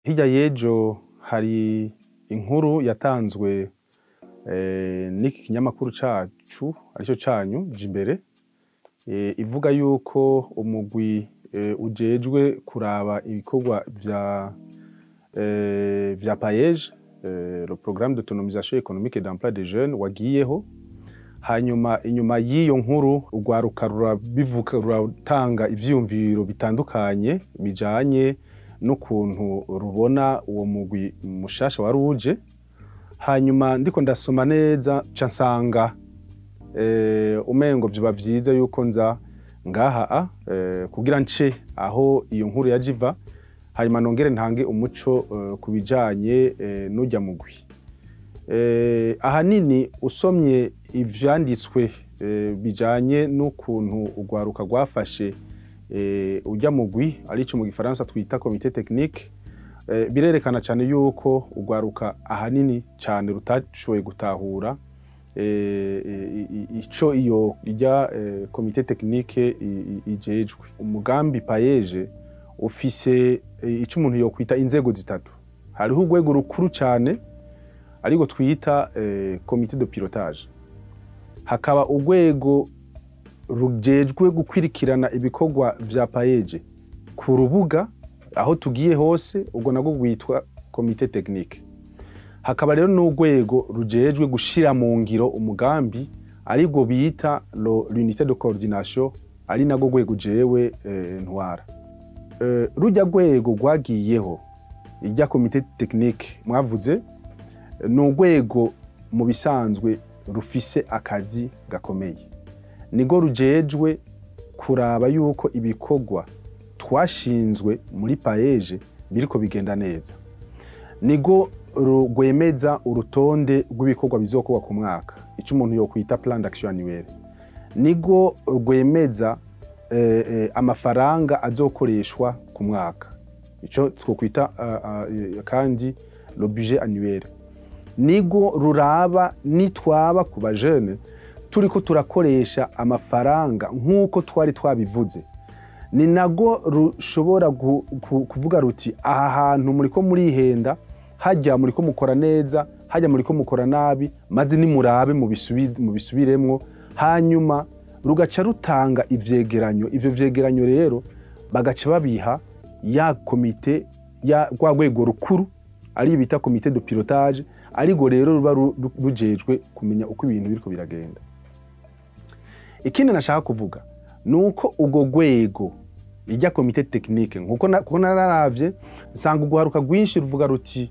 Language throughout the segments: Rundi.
Hirya y'ejo hari inkuru yatanzwe n'iki kinyamakuru cacu, aricyo canyu Jimbere, ivuga yuko umugwi ujejwe kuraba ibikorwa vya PAEEJ, le programme d'autonomisation économique et d'emploi des jeunes, wagiyeho. Hanyuma inyuma y'iyo nkuru urwaruka rurabivuga, ruratanga ivyiyumviro bitandukanye bijanye n'ukuntu rubona uwo mugwi mushasha wari uje. Hanyuma ndiko ndasoma neza, nca nsanga umengo vyoba vyiza yuko nza ngaha kugira nce aho iyo nkuru yaje iva, hanyuma nongere ntange umuco ku bijanye n'urya mugwi. Ahanini usomye ivyanditswe bijanye n'ukuntu urwaruka rwafashe urya mugwi, arico mu gifaransa twita comité technique, birerekana cyane yuko urwaruka ahanini cyane rutashoboye gutahura ico iyo ijya comité technique ijejwe. Umugambi PAEEJ ufise ico umuntu yokwita inzego zitatu. Hariho urwego rukuru cyane, ariko twita comité de pilotage, hakaba urwego rujejwe gukwirikirana ibikorwa vya PAEEJ ku rubuga aho tugiye hose, ubwo nabwo rwitwa comité technique, hakaba rero n'urwego rujejwe gushira mu ngiro umugambi, aribwo bita l'unité de coordination, ari narwo rwego jewe ntwara. Rujya rwego rwagiyeho, ijya comité technique mwavuze, ni urwego mu bisanzwe rufise akazi gakomeye. Nirwo rujejwe kuraba yuko ibikorwa twashinzwe muri PAEEJ biriko bigenda neza, nirwo rwemeza urutonde rw'ibikorwa bizokorwa ku mwaka, icyo umuntu yokwita plan d'action annuel, nirwo rwemeza amafaranga azokoreshwa ku mwaka, ico twokwita kandi le budget annuel, nirwo ruraba nitwaba ku bajene turiko turakoresha amafaranga nk'uko twari twabivuze. Ni nago rushobora kuvuga ruti: "Aha hantu muriko murihenda, hajya muriko mukora neza, hajya muriko mukora nabi, maze nimurabe mubisubiremwo." Hanyuma rugaca rutanga ivyegeranyo. Ivyo vyegeranyo rero bagaca babiha ya komite, ya rwa rwego rukuru, ari bita comité de pilotage, ariko rero ruba rujejwe kumenya uko ibintu biriko biragenda. Ikindi nashaka kuvuga nuko urwo rwego, ijya comité technique, nkuko kuko nararavye nsanga urwaruka rwinshi ruvuga ruti: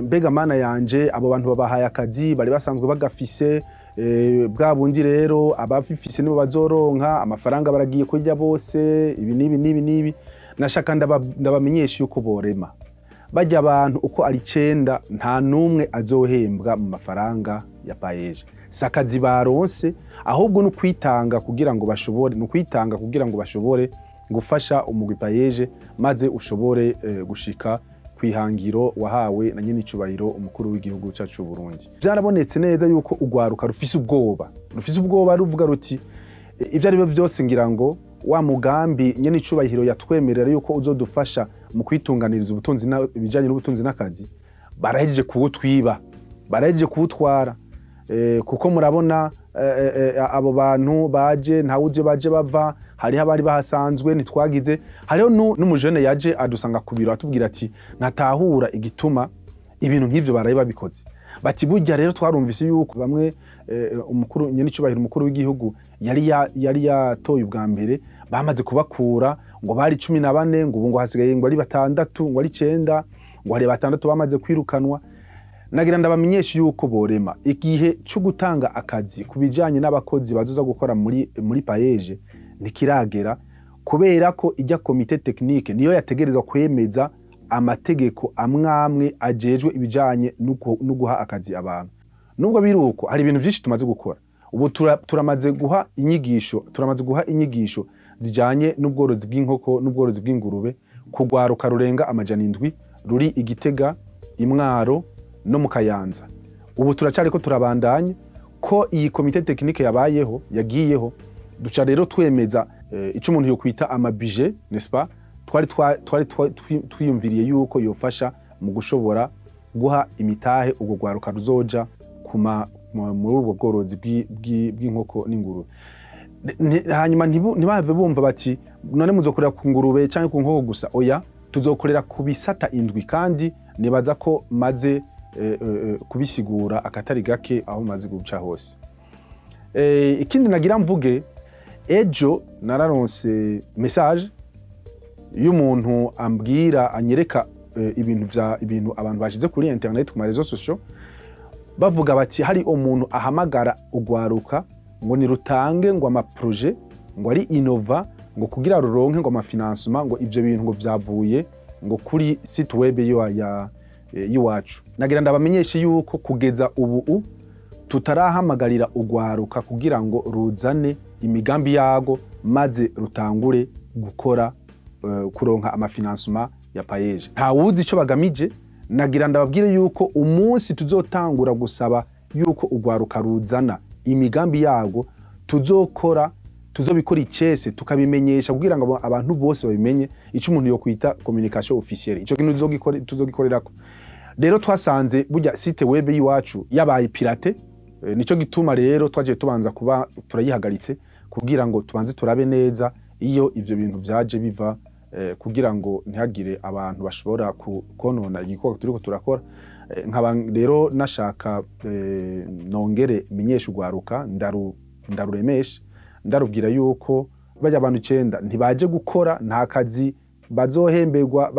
"Mbega mana yanje, abo bantu babahaye akazi bari basanzwe bagafise, bwa bundi rero ababifise nibo bazoronka amafaranga, baragiye kurya bose, ibi n'ibi n'ibi n'ibi." Nashaka ndabamenyesha yuko borema bajya abantu uko ari icenda, nta n'umwe azohembwa mu mafaranga ya PAEEJ. Si akazi baronse, ahubwo ni ukwitanga kugira ngo bashobore, ni ukwitanga kugira ngo bashobore gufasha umugwi PAEEJ, maze ushobore gushika kwihangiro wahawe na nyenicubahiro umukuru w'igihugu cyacu c'u Burundi. Vyarabonetse neza yuko urwaruka rufise ubwoba, rufise ubwoba, ruvuga ruti: "Ivyo ari byo byose, ngira ngo wa mugambi nyenicubahiro yatwemerera yuko uzodufasha mu kwitunganiriza ubutunzi, ibijanye n'ubutunzi n'akazi, barahejeje kuwutwiba, barahejeje kuwutwara." Kuko murabona abo bantu baje, ntawuzi iyo baje bava, hariho abari bahasanzwe, ntitwagize. Hariho n'umujene yaje adusanga ku biro, atubwira ati: "Natahura igituma ibintu nk'ivyo baraye babikoze." Bati: "Burya rero twarumvise yuko bamwe umukuru nyenicubahiro umukuru w'igihugu yari yatoye ubwa mbere bamaze kubakura, ngo bari 14, ngo ubu ngo hasigaye ngo ari batandatu, ngo ari icenda, ngo hari batandatu bamaze kwirukanwa." Nagira ndabamenyesha yuko borema, igihe cyo gutanga akazi ku bijanye n'abakozi bazoza gukora muri PAEEJ ntikiragera, kubera ko ijya comité technique niyo yategerezwa kwemeza amategeko amwamwe ajejwe ibijanye no guha akazi abantu. Nubwo biri uko, hari ibintu vyinshi tumaze gukora ubu. Turamaze guha inyigisho zijanye n'ubworozi bw'inkoko n'ubworozi bw'ingurube ku rwaruka rurenga 700 ruri i Gitega, i Mwaro no mu Kayanza. Ubu turacariko turabandanya ko iyi comité technique yabayeho, yagiyeho, duca rero twemeza ico umuntu yokwita amabije, n'est-ce pas? Twari twiyumviriye yuko yofasha mu gushobora guha imitahe ubwo rwaruka ruzoja muri ubwo bworozi bw'inkoko n'ingurube. Hanyuma ntibave bumva bati: "None muzokorera ku ngurube cyangwa ku nkoko gusa?" Oya, tuzokorera ku bisata 7, kandi nibaza ko maze kubisigura akatari gake aho maze guca hose. Ikindi nagira mvuge, ejo nararonse message y'umuntu ambwira, anyereka ibintu abantu bashize kuri internet, ku ma réseaux sociaux, bavuga bati hari umuntu ahamagara ugwaruka ngo nirutange ngo ama projets ngo ari innovants, ngo kugira ruronke ngo ama financements, ngo ivyo bintu ngo vyavuye ngo kuri site web y'iwacu. Nagira ndabamenyeshe yuko kugeza ubu tutarahamagarira ugwaruka kugira ngo ruzane imigambi yago maze rutangure gukora, kuronka ama financements ya PAEEJ. Nta wuzi ico bagamije. Nagira ndababwire yuko umunsi tuzotangura gusaba yuko ugwaruka ruzana imigambi yago, tuzokora, tuzobikora icese, tukabimenyesha kugira ngo abantu bose babimenye, ico umuntu yokwita communication officielle. Ico kintu tuzogikorerako. Rero twasanze burya site web y'iwacu yabaye piraté, nico gituma rero twagiye tubanza kuba turayihagaritse kugira ngo tubanze turabe neza iyo ivyo bintu vyaje biva, kugira ngo ntihagire abantu bashobora konona igikorwa turiko turakora. Nkaba rero nashaka nongere menyeshe ugwaruka, ndaruremeshe, ndarubwira yuko bajya abantu 9 ntibaje gukora, nta kazi bazohemberwa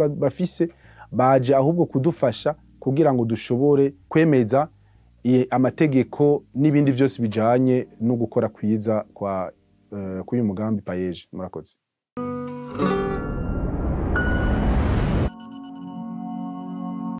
bafise. Baje ahubwo kudufasha kugira ngo dushobore kwemeza amategeko n'ibindi byose bijanye no gukora kwiza kwa k'uyu mugambi PAEEJ. Murakoze.